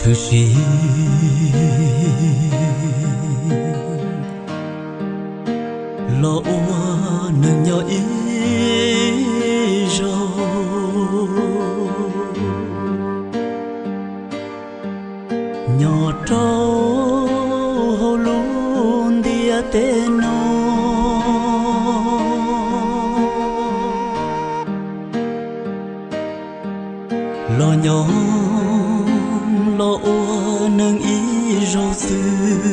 Tshwm sim los ua neeg nyob ib zaug, nyob rau hauv lub ntiaj teb no. Los nyob los ua neeg ib zaug xwb,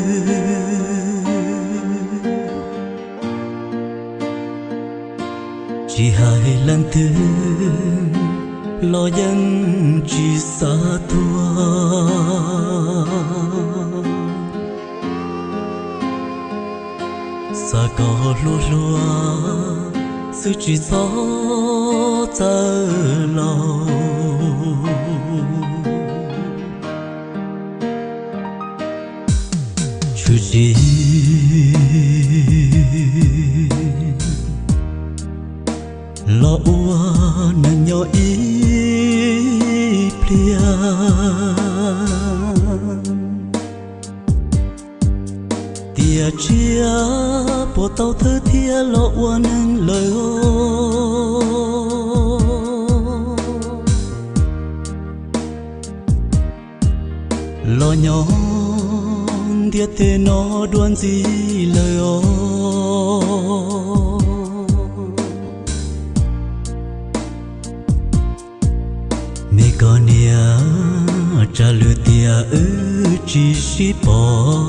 tsis hais leej twg los yeej tsis xav tuag. Xav kom hluas hluas xwb tsis txhob txawj laus. Tshwm sim los ua neeg nyob ib pliag, tiam tsiaj puas tau thawj thiab los ua neeg lawm os. Los nyob ntiaj teb no dua ntxiv lawm os. Me koj niam, tsam lwm tiam wb tsis sib pom.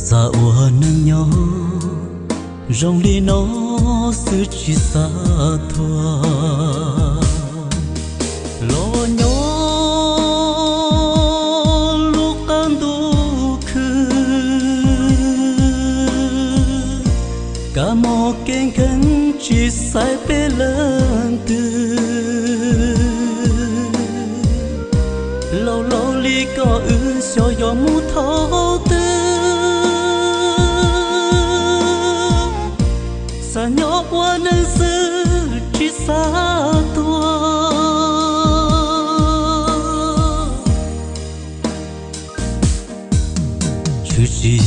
Xav ua neeg nyob zoo li no xwb tsis xav tuag. Los nyob lub qab ntuj khwb, kab mob kev nkeeg tsis xaiv peb leej twg. Laus laus li koj wb xyov yuav mus thaum twg. Xav nyob ua neeg xwb tsis xav tuag. Tshwm sim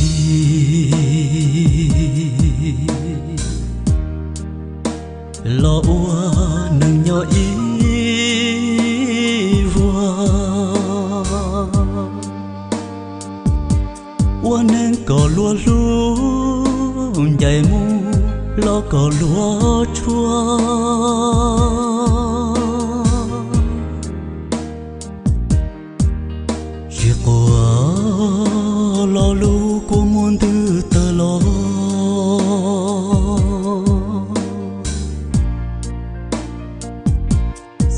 los ua neeg nyob ib vuag, ua neeg kom luag hlub, ncaim mus los kom luag tshua. Tsis quaj lo lus kua muag ntws tawg los.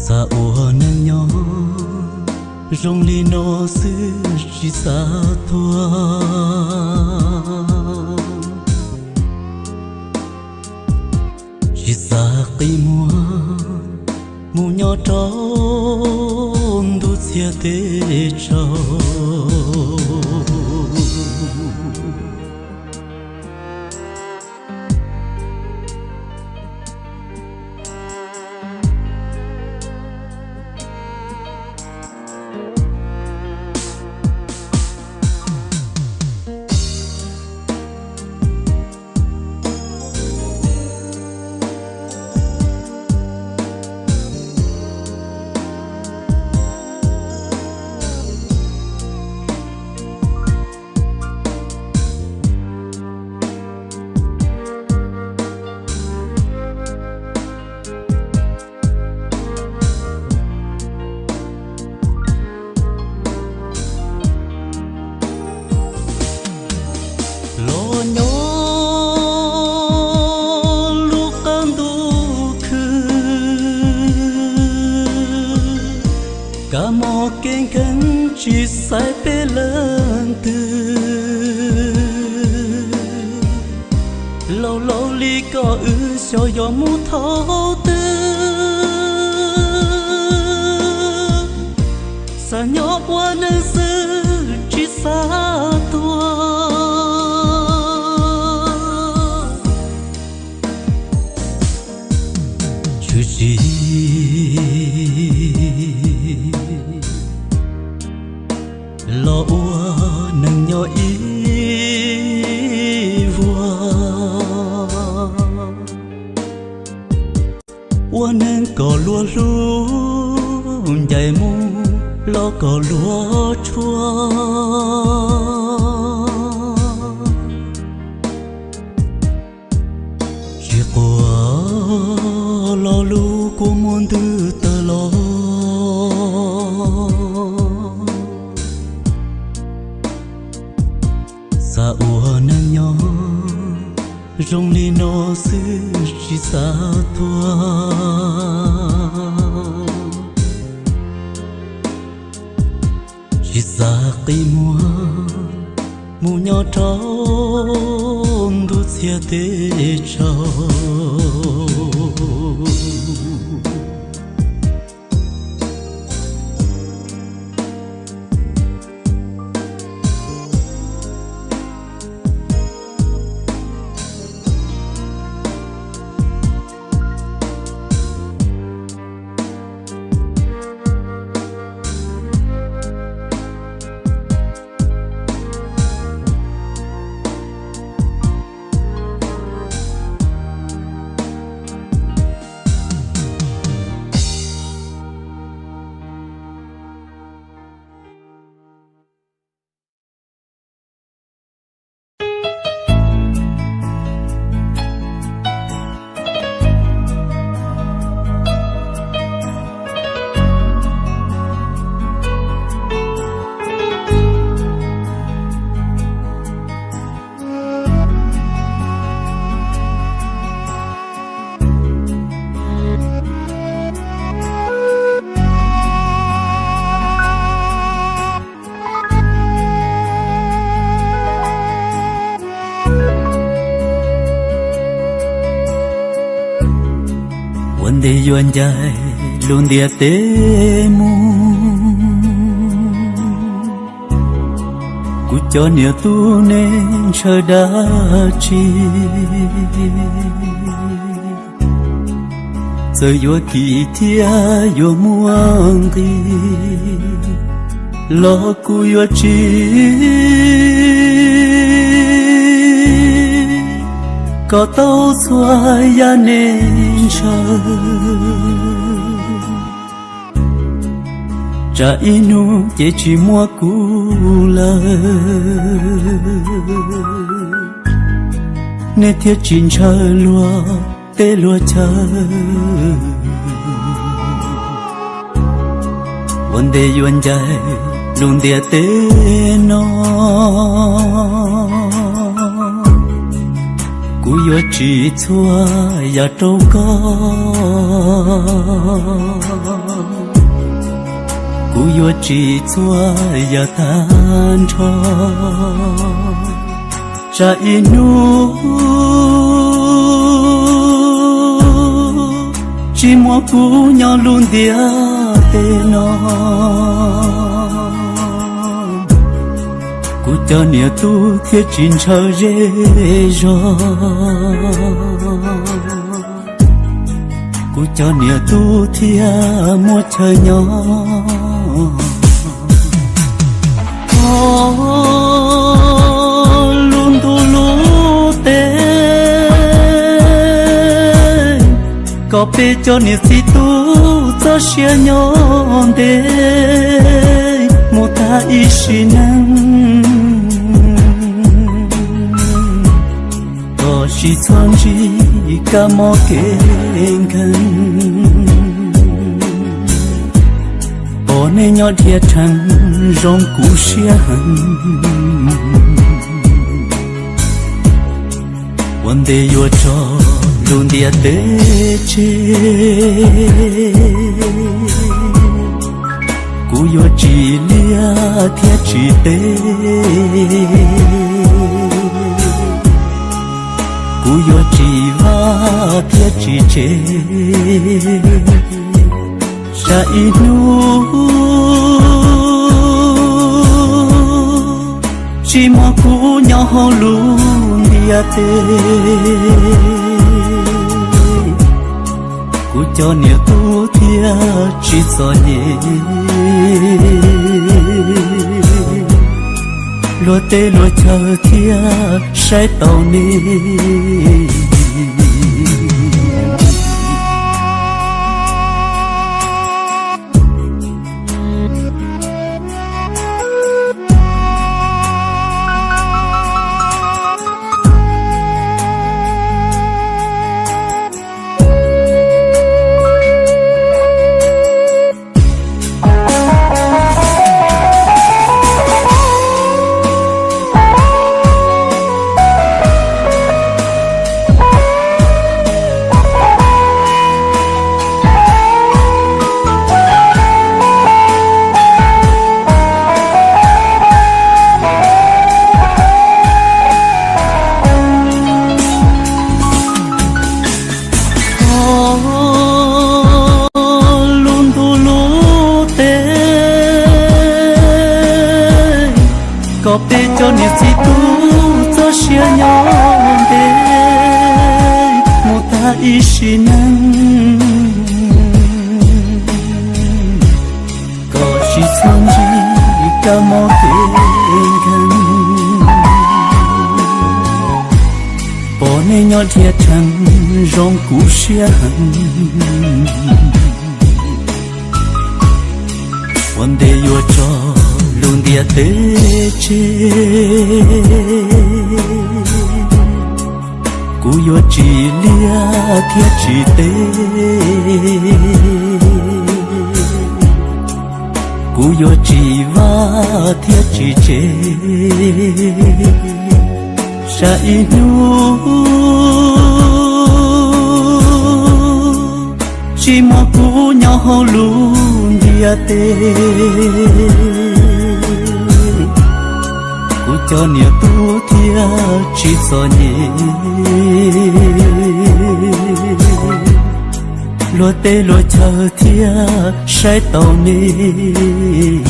Xav ua neeg nyob zoo li no xwb tsis xav tuag. Tsis xav qi muag mus nyob rau ntuj txhiab teb tsaus. Los nyob lub qab ntuj khwb, kab mob kev nkeeg tsis xaiv peb leej twg. Laus laus li koj wb xyov yuav mus thaum twg. Xav nyob ua neeg xwb tsis xav tuag. Tshwm sim Los ua neeg nyob ib vuag, ua neeg kom luag hlub, ncaim mus los kom luag tshua. Tsis quaj lo lus kua muag ntws tawg los. Xav ua neej nyob zoo li no xwb tsis xav tuag. Tsis xav qi muag mus nyob rau ntuj txhiab teb tsaus. Ua ntej yuav ncaim lub ntiaj teb mus, kuv cov niam tub nej ntshaw dab tsi? Txawm yuav kim thiab yuav muaj nqis los kuv yuav tsis kom tau txhua yam nej ntshaw. Tsam ib hnub ces tsis muaj kuv lawm, nej thiaj tsis ntshaw luag teb luag chaw. Ua ntej yuav ncaim lub ntiaj teb no, kuv yuav tsim txhua yam rau koj, kuv yuav tsim txhua yam tag nrho. Tsam ib hnub tsis muaj kuv nyob lub ntiaj teb no, kuv cov niam tub thiaj tsis ntshaw zej zog, kuv cov niam tub thiaj muaj chaw nyob. Lub ntuj lub teb, kom peb cov niam txiv tub txoj sia nyob ntev mus tag ib sim neej, kom sib txhob ntsib kab mob kev nkeeg. Pom nej nyob dhia rhees zoo kuv siab heev. Ua ntej yuav tso lub ntiaj teb tseg, kuv yuav tsis liab thiab tsis teb, kuv yuav tsis vaj thiab tsis tsev. Tsam ib hnub tsis muaj kuv nyob hauv lub ntiaj teb, kuv cov niam tub thiaj tsis txom nyem, luag teb luag chaw thiaj saib taus nej. Lub ntuj lub teb, kom peb cov niam txiv tub txoj sia nyob ntev mus tag ib sim neej, kom tsis txhob ntsib kab mob kev nkeeg. Pom nej nyob dhia rhees zoo kuv siab heev, ua ntej yuav tso lub ntiaj teb tseg, kuv yuav tsis liab thiab tsis teb, kuv yuav tsis vaj thiab tsis tsev. Saib ib hnub tsis muaj kuv nyob hauv lub ntiaj teb, kuv cov niam tub thiaj tsis txom nyem, luag teb luag chaw thiaj saib taus nej.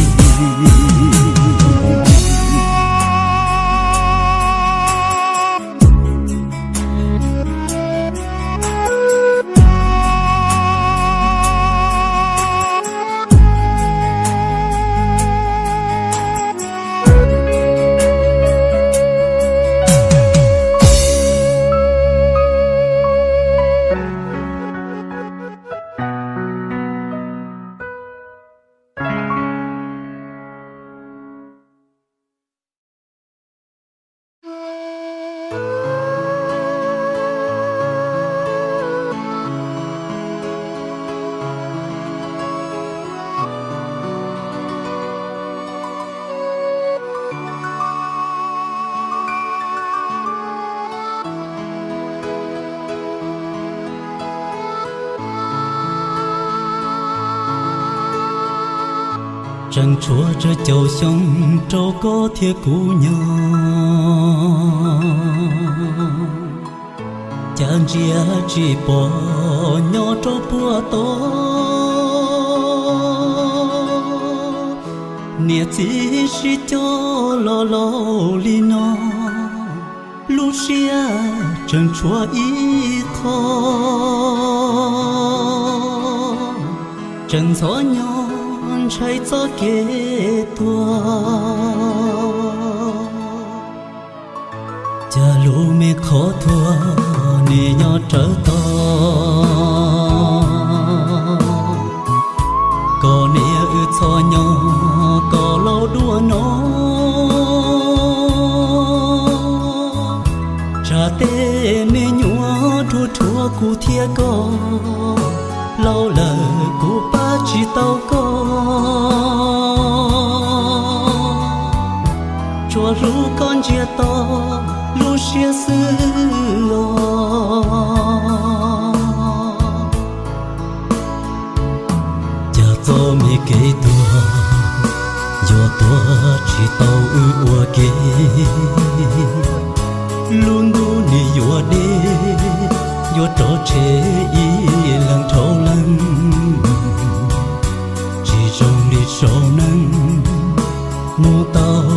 Tseem tshuav tsawg caum xyoo rau koj thiab kuv nyob, cas ntsia tsis pom nyob rau puag tod. Niam txiv sib cog los laus li no, lub siab tseem tshuav ib qho, tseem ntxhov nyob ntshai txoj kev tuag. Cas lub me qhov tuag nim nyob rawv tog, kom niam wb txhob nyob kom laus dua no. Tsam tej me nyuam rhuav rhuav kuv thiab koj, laus lawm kuv pab tsis tau koj. Tsuas hlub koj ntsiag to lub siab xwb os. Cas txoj me kev tuag yuav tuag tsis tau wb ua ke. Lub ntuj nim yuav deb, yuav rov tshev ib leeg dhau leeg. Tsis zoo li sau neeg mus tau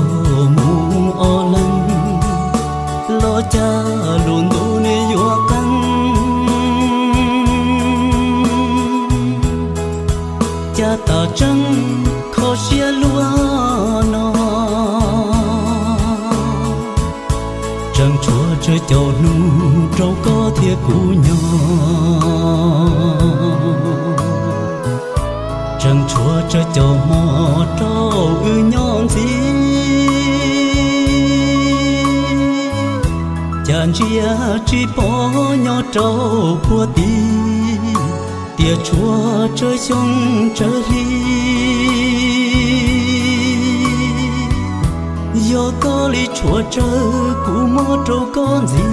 mus ob leeg, los cas lub ntuj nim yuav qeeb. Cas tam tseeb kho siab luaj no, tseem tshuav tsawg caum hnub rau koj thiab kuv nyob, tseem tshuav tsawg caum hmo rau wb nyob ntxiv. Cas ntsia tsis pom nyob rau puag tim, tias tshuav tsawg xyoo tsawg hli, yog koj li tshuav tsawg kuv muab rau koj ntxiv.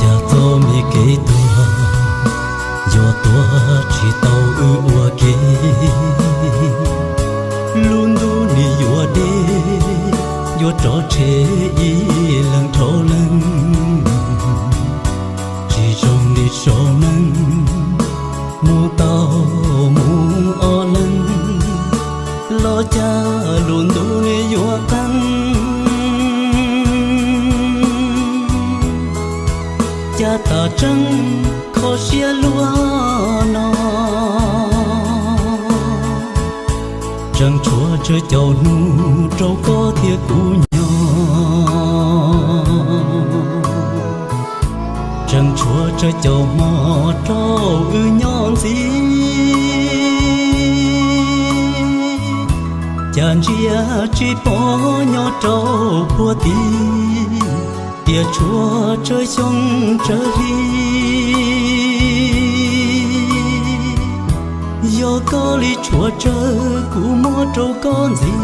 Cas txoj me kev tuag yuav tuag tsis tau wb ua ke. Lub ntuj nim yuav deb, yuav rov tshev ib leeg dhau leeg, tsis zoo li saum neeg mus tau mus ob leeg, los cas lub ntuj nim yuav qeeb. Cas tam tseeb kho siab luaj no, tseem tshuav tsawg caum hnub rau koj thiab kuv nyob, tseem tshuav tsawg caum hmo rau wb nyob ntxiv. Cas ntsia tsis pom nyob rau puag tim, tias tshuav tsawg xyoo tsawg hli, yog koj li tshuav tsawg kuv muab rau koj ntxiv.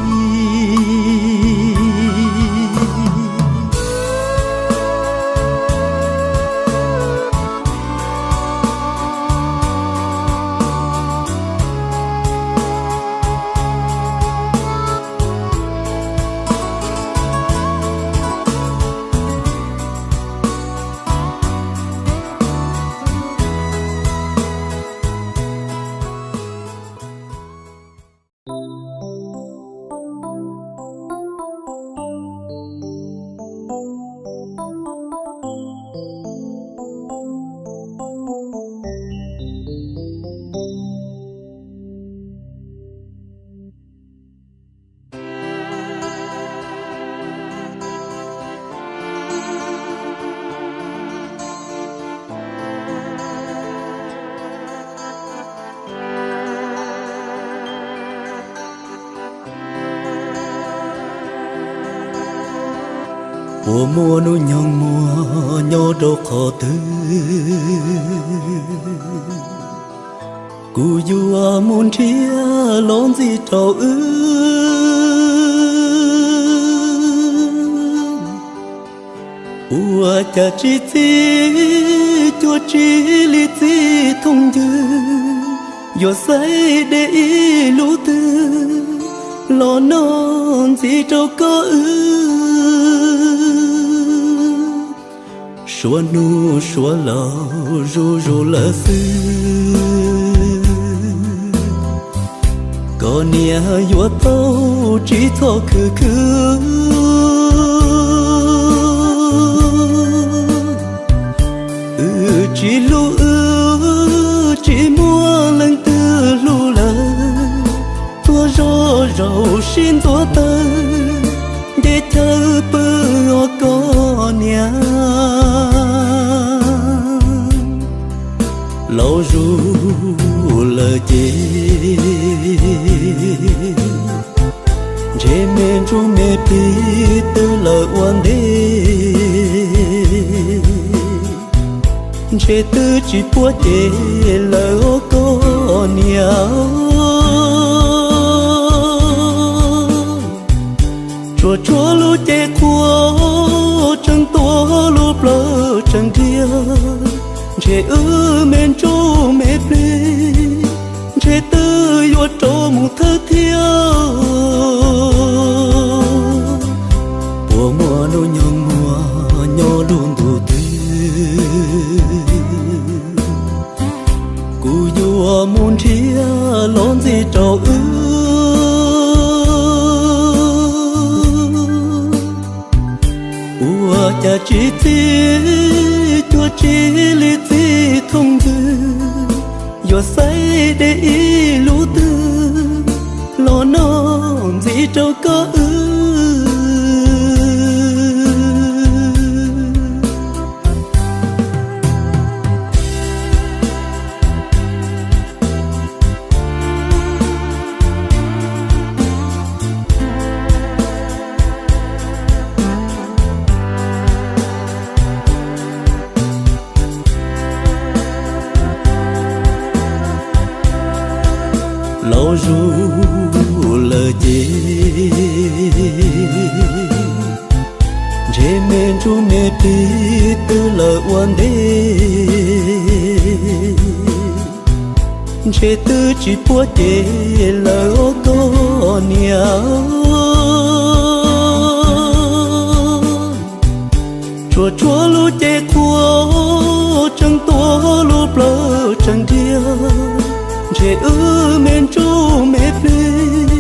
Puas muaj hnub nyoog muaj nyob rau qhov twg, kuv yuav mus nrhiav los ntxiv rau wb. Ua cas tsis txib cuag tsis li txib thooj ywg, yuav xaiv de ib lub twg los noj ntxiv rau koj wb. Suav hnub suav laus zuj zus lawm xwb, koj niam yuav tau tsis txhob khwv khwv. Wb tsis hlub, wb tsis muaj leej twg hlub lawm. Txhua zog zaum sib ntxuav tawg, nce chaw pw os koj niam. Laus zus lawm ces ntshe me ntsuj me plig twb lawm ua ntej, ntshe twb tsis puab ces lawm os koj niam. Tsuas tshuav lub cev qhua tseem tuav lub plawv tseem dhia, ntshe wb me ntsuj me plig ntshe twb yuav rov mus thawj thiab. Cas tsis txib cuag tsis li txib thooj ntws, yuav xaiv de ib lub twg los noj ntxiv rau koj wb. Laus zus lawm ces ntshe me ntsuj me plig twb lawm ua ntej. Ntshe twb tsis puab cem lawm os koj niam. Tsuas tshuav lub cev qhua tseem tuav lub plawv tseem nriag. Ntshe wb me ntsuj me plig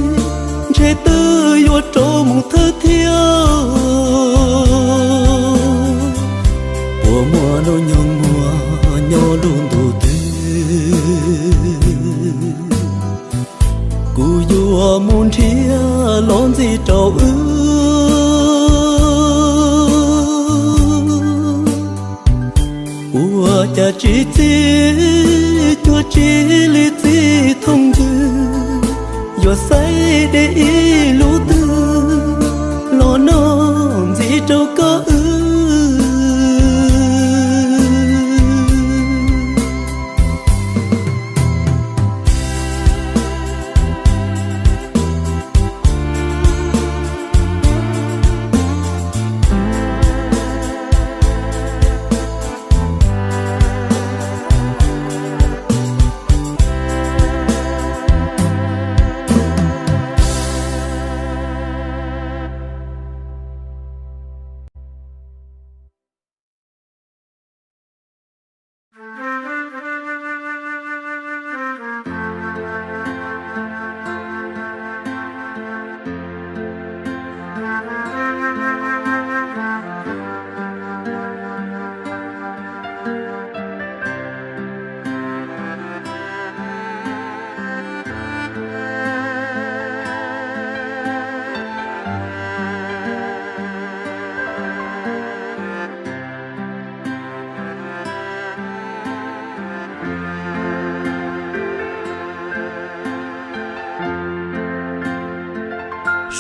ntshe twb yuav rov mus thawj thiab. Puas muaj hnub nyoog muaj nyob lub ntuj twg, kuv yuav mus nrhiav los ntxiv rau wb. Ua cas tsis txib cuag tsis li txib thooj ntws, yuav xaiv de ib lub twg los noj ntxiv rau koj wb.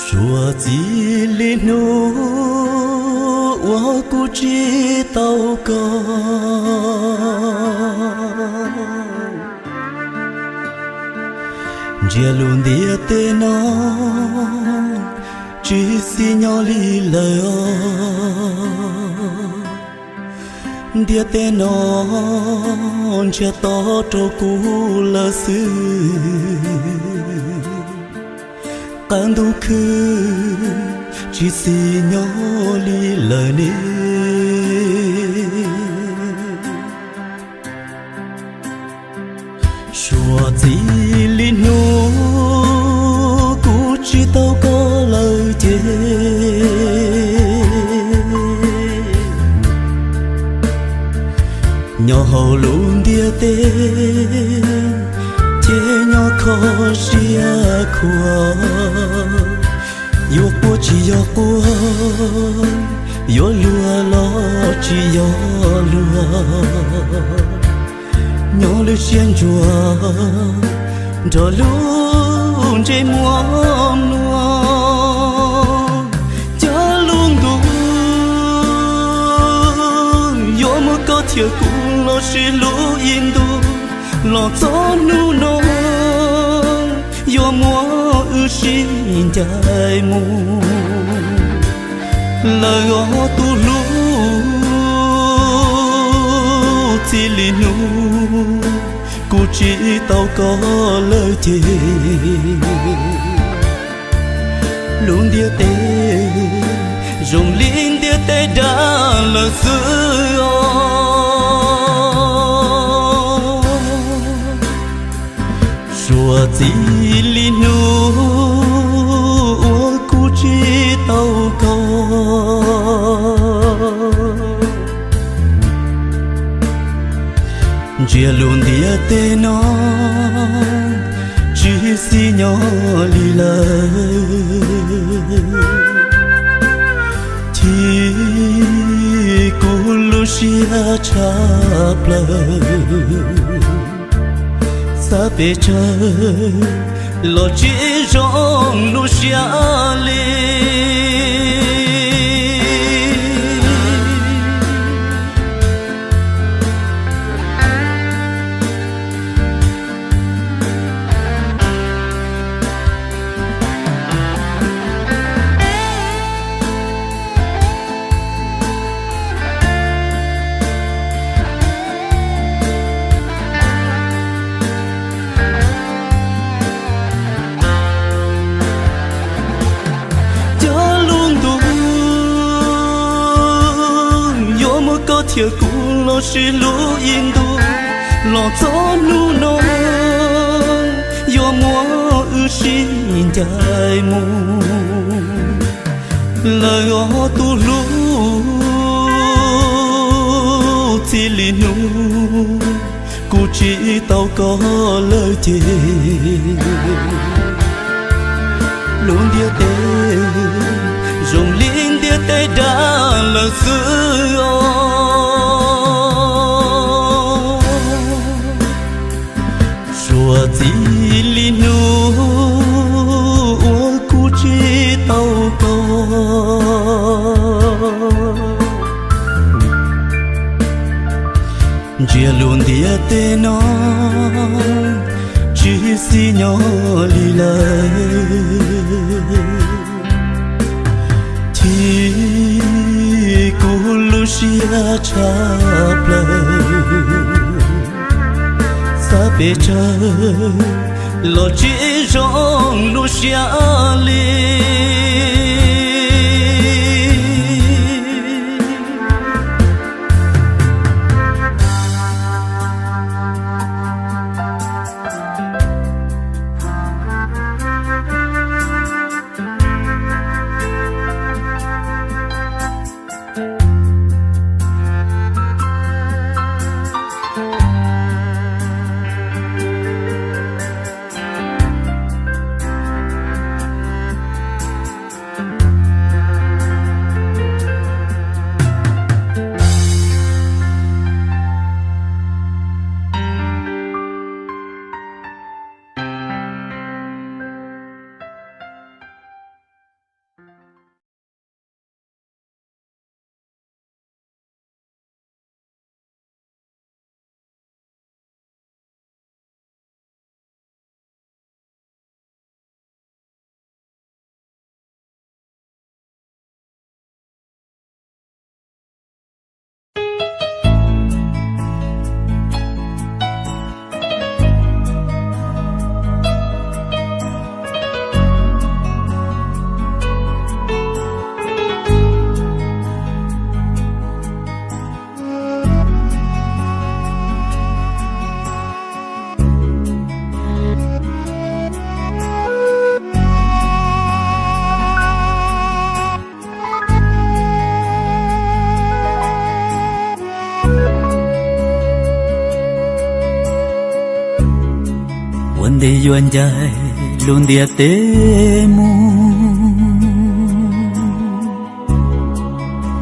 Suav txij li hnub uas kuv tsis tau koj, ntsia lub ntiaj teb no tsis xis nyob li lawm os. Ntiaj teb no ntsiag to rau kuv lawm xwb. Qab ntuj khwb tsis xis nyob li lawm ne. Suav txij li hnub kuv tsis tau koj lawm ces, nyob hauv lub ntiaj teb ces nyob kho siab khuav. Yuav quaj tsis yog quaj, yuav luag los tsis yog luag. Nyob lub siab ntsuag nrog lub ntsej muag mluas, cas lub ntuj yuav muab koj thiab kuv los sis lub ib ntus los txog hnub no, yuav muab wb sib ncaim mus lawm os tus hlub. Txij li hnub kuv tsis tau koj lawm ces, lub ntiaj teb zoo li ntiaj teb dab lawm xwb os. Suav txij li hnub uas kuv tsis tau koj, Ntsiag lus ntiaj teb no tsis xis nyob li lawm, chim kuv lub siab tshaj plaws. Xav pes tsawg los tsis zoo lub siab li. Cov lub ntuj yuav muab koj thiab kuv los sib hlub ib ntus, los txog hnub no yuav muab wb sib ncaim mus. Lawm ob tug hlub txij li hnub kuv tsis tau koj lawm ces, lub ntiaj teb zoo li ntiaj teb dab lawm xwb os. Suav txij li hnub uas kuv tsis tau koj. Ntsiag lus ntiaj teb no tsis xis nyob li lawm, chim kuv lub siab tshaj plaws. Xav pes tsawg los tsis zoo lub siab li. Ua ntej yuav ncaim lub ntiaj teb mus,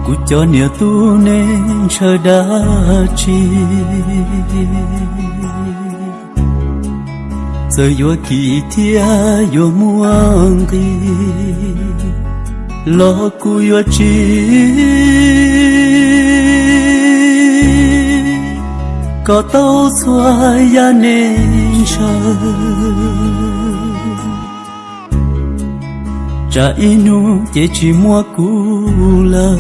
kuv cov niam tub neej ntshaw dab tsi? Txawm yuav kim thiab yuav muaj nqis los kuv yuav tsis kom tau txhua yam neej ntshaw. Tsam ib hnub ces tsis muaj kuv lawm,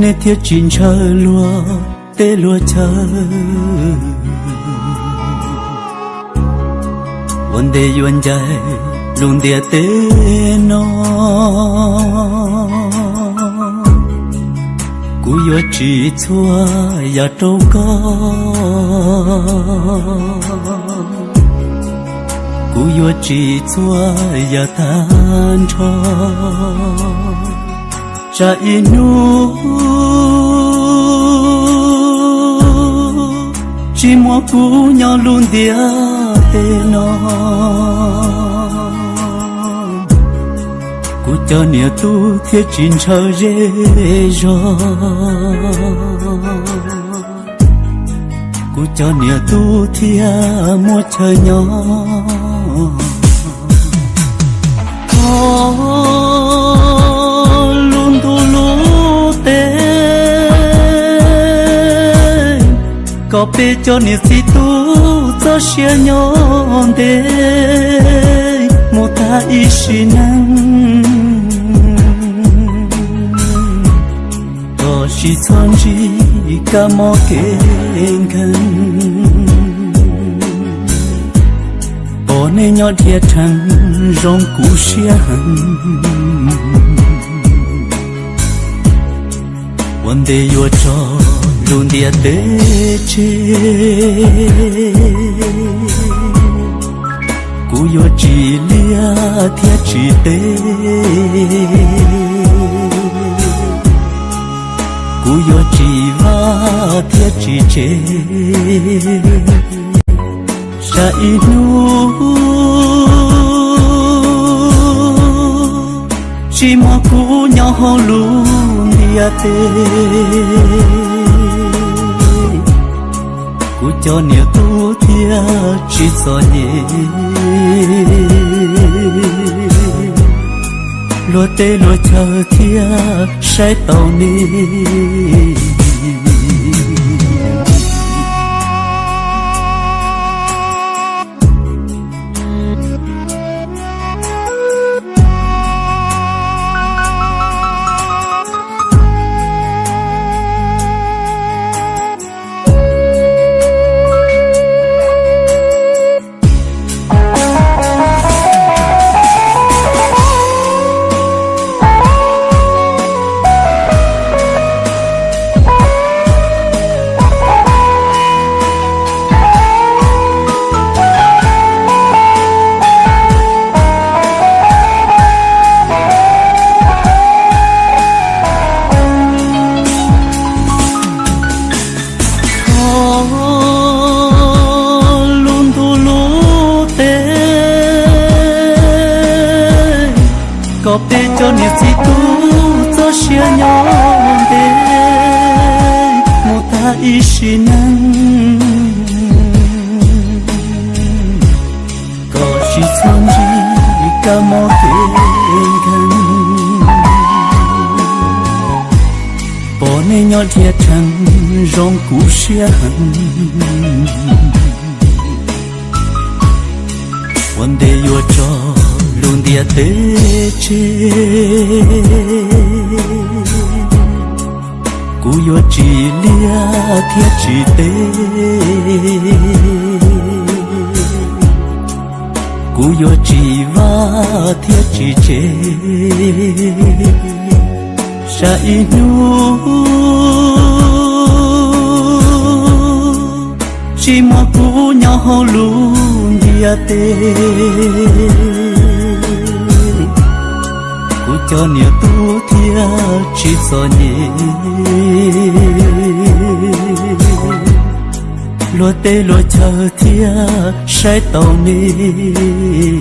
nej thiaj tsis ntshaw luag teb luag chaw. Ua ntej yuav ncaim lub ntiaj teb no, kuv yuav tsim txhua yam rau koj, kuv yuav tsim txhua yam tag nrho. Tsam ib hnub Tsis muaj kuv nyob lub ntiaj teb no, kuv cov niam tub thiaj tsis ntshaw zej zog, kuv cov niam tub thiaj muaj chaw nyob. Thov lub ntuj lub teb kom peb cov niam txiv tub txoj sia nyob ntev mus tag ib sim neej, kom tsis txhob ntsib kab mob kev nkeeg. Pom nej nyob dhia rhees zoo kuv siab heev. Ua ntej yuav tso lub ntiaj teb tseg, kuv yuav tsis liab thiab tsis teb, kuv yuav tsis vaj thiab tsis tsev. Saib ib hnub tsis muaj kuv nyob hauv lub ntiaj teb, kuv cov niam tub thiaj tsis txom nyem, luag teb luag chaw thiaj saib taus nej. Thov lub ntuj lub teb kom peb cov niam txiv tub txoj sia nyob ntev mus tag ib sim neej, kom tsis txhob ntsib kab mob kev nkeeg. Pom nej nyob dhia rhees zoo kuv siab heev. Ua ntej yuav tso lub ntiaj teb tseg, kuv yuav tsis liab thiab tsis teb, kuv yuav tsis vaj thiab tsis tsev. Saib ib hnub tsis muaj kuv nyob hauv lub ntiaj teb, kuv cov niam tub thiaj tsis txom nyem, luag teb luag chaw thiaj saib taus nej.